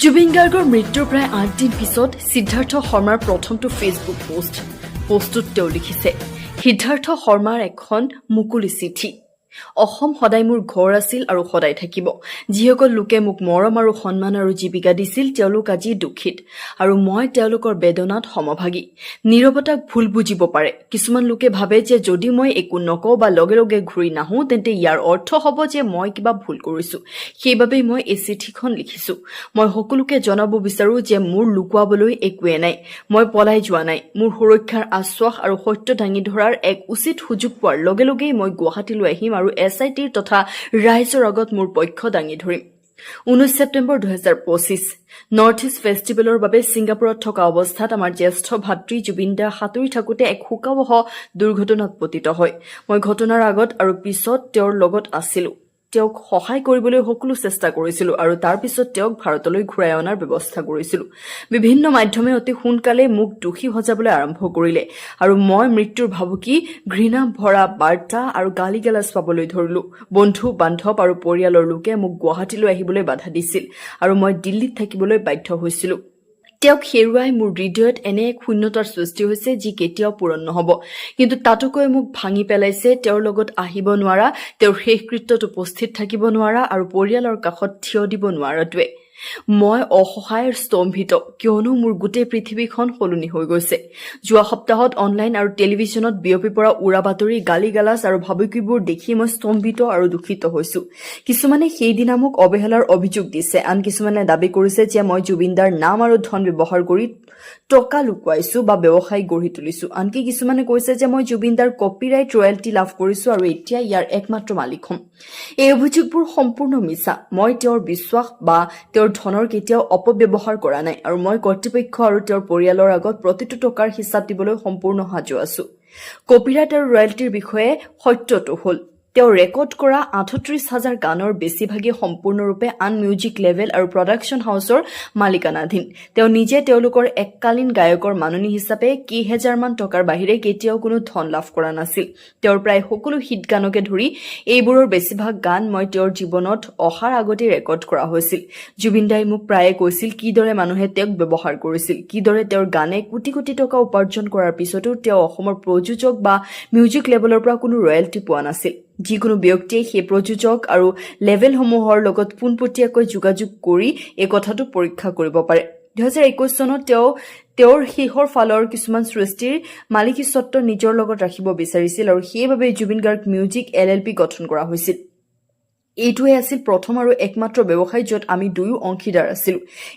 জুবিন গাৰ্গৰ মৃত্যুৰ প্ৰায় 8 দিন পিছত সিদ্ধাৰ্থ শৰ্মাৰ প্ৰথমটো ফেচবুক পোষ্ট। পোষ্টটোত তেওঁ লিখিছে, "সিদ্ধাৰ্থ শৰ্মাৰ এখন মুকলি চিঠি। অসম সদায় মোৰ ঘৰ আছিল আৰু সদায় থাকিব। যিসকল লোকে মোক মৰম আৰু সন্মান আৰু জীৱিকা দিছিল, তেওঁলোক আজি দুখিত আৰু মই তেওঁলোকৰ বেদনাত সমভাগী। নীৰৱতাক ভুল বুজিব পাৰে। কিছুমান লোকে ভাবে যে যদি মই একো নকওঁ বা লগে লগে ঘূৰি নাহো, তেন্তে ইয়াৰ অৰ্থ হ'ব যে মই কিবা ভুল কৰিছো। সেইবাবেই মই এই চিঠিখন লিখিছো। মই সকলোকে জনাব বিচাৰো যে মোৰ লুকুৱাবলৈ একোৱেই নাই। মই পলাই যোৱা নাই। মোৰ সুৰক্ষাৰ আশ্বাস আৰু সত্য দাঙি ধৰাৰ এক উচিত সুযোগ পোৱাৰ লগে লগেই মই গুৱাহাটীলৈ আহিম আৰু এছ I টিৰ তথা ৰাইজৰ আগত মোৰ পক্ষ দাঙি ধৰিম।" 19 ছেপ্টেম্বৰ 2025, নৰ্থ ইষ্ট ফেষ্টিভেলৰ বাবে ছিংগাপুৰত থকা অৱস্থাত আমাৰ জ্যেষ্ঠ ভাতৃ জুবিন দা সাঁতুৰি থাকোঁতে এক শোকাৱহ দুৰ্ঘটনাত পতিত হয়। মই ঘটনাৰ আগত আৰু পিছত তেওঁৰ লগত আছিলো। তেওঁক সহায় কৰিবলৈ সকলো চেষ্টা কৰিছিলো আৰু তাৰ পিছত তেওঁক ভাৰতলৈ ঘূৰাই অনাৰ ব্যৱস্থা কৰিছিলো। বিভিন্ন মাধ্যমে অতি সোনকালে মোক দোষী সজাবলৈ আৰম্ভ কৰিলে আৰু মই মৃত্যুৰ ভাবুকি, ঘৃণা ভৰা বাৰ্তা আৰু গালি গালাজ পাবলৈ ধৰিলো। বন্ধু বান্ধৱ আৰু পৰিয়ালৰ লোকে মোক গুৱাহাটীলৈ আহিবলৈ বাধা দিছিল আৰু মই দিল্লীত থাকিবলৈ বাধ্য হৈছিলো। তেওঁক হেৰুৱাই মোৰ হৃদয়ত এনে এক শূন্যতাৰ সৃষ্টি হৈছে যি কেতিয়াও পূৰণ নহ'ব। কিন্তু তাতোকৈ মোক ভাঙি পেলাইছে তেওঁৰ লগত আহিব নোৱাৰা, তেওঁৰ শেষকৃত্যত উপস্থিত থাকিব নোৱাৰা আৰু পৰিয়ালৰ কাষত থিয় দিব নোৱাৰাটোৱে। মই অসহায় আৰু স্তম্ভিত, কিয়নো মোৰ গোটেই পৃথিৱীখন সলনি হৈ গৈছে। যোৱা সপ্তাহত অনলাইন আৰু টেলিভিছনত বিয়পি পৰা উৰা বাতৰি, গালি গালাজ আৰু ভাবুকিবোৰ দেখি মই স্তম্ভিত আৰু দুখিত হৈছো। কিছুমানে সেইদিনা মোক অৱহেলাৰ অভিযোগ দিছে। আন কিছুমানে দাবী কৰিছে যে মই জুবিনদাৰ নাম আৰু ধন ব্যৱহাৰ কৰি টকা লুকুৱাইছো বা ব্যৱসায় গঢ়ি তুলিছো। আনকি কিছুমানে কৈছে যে মই জুবিনদাৰ কপিৰাইট ৰয়েলটি লাভ কৰিছো আৰু এতিয়া ইয়াৰ একমাত্ৰ মালিক হ'ম। এই অভিযোগবোৰ সম্পূৰ্ণ মিছা। মই তেওঁৰ বিশ্বাস বা তেওঁৰ ধনৰ কেতিয়াও অপব্যৱহাৰ কৰা নাই আৰু মই কৰ্তৃপক্ষ আৰু তেওঁৰ পৰিয়ালৰ আগত প্ৰতিটো টকাৰ হিচাপ দিবলৈ সম্পূৰ্ণ সাজু আছো। কপিৰাইট আৰু ৰয়েলটিৰ বিষয়ে সত্যটো হ'ল, তেওঁ ৰেকৰ্ড কৰা 38 হাজাৰ গানৰ বেছিভাগেই সম্পূৰ্ণৰূপে আন মিউজিক লেবেল আৰু প্ৰডাকশ্যন হাউচৰ মালিকানাধীন। তেওঁ নিজে তেওঁলোকৰ এককালীন গায়কৰ মাননি হিচাপে কেইহেজাৰমান টকাৰ বাহিৰে কেতিয়াও কোনো ধন লাভ কৰা নাছিল। তেওঁৰ প্ৰায় সকলো হিট গানকে ধৰি এইবোৰৰ বেছিভাগ গান মই তেওঁৰ জীৱনত অহাৰ আগতেই ৰেকৰ্ড কৰা হৈছিল। জুবিন দাই মোক প্ৰায়ে কৈছিল কিদৰে মানুহে তেওঁক ব্যৱহাৰ কৰিছিল, কিদৰে তেওঁৰ গানে কোটি কোটি টকা উপাৰ্জন কৰাৰ পিছতো তেওঁ অসমৰ প্ৰযোজক বা মিউজিক লেবেলৰ পৰা কোনো ৰয়েলটি পোৱা নাছিল। যিকোনো ব্যক্তিয়ে সেই প্ৰযোজক আৰু লেবেলসমূহৰ লগত পোনপটীয়াকৈ যোগাযোগ কৰি এই কথাটো পৰীক্ষা কৰিব পাৰে। 2021 চনত তেওঁ তেওঁৰ শেষৰ ফালৰ কিছুমান সৃষ্টিৰ মালিকীস্বত্ব নিজৰ লগত ৰাখিব বিচাৰিছিল আৰু সেইবাবে জুবিন গাৰ্গ মিউজিক এলএলপি গঠন কৰা হৈছিল। এইটোৱে আছিল প্ৰথম আৰু একমাত্ৰ ব্যৱসায় য'ত আমি দুয়ো অংশীদাৰ আছিলো।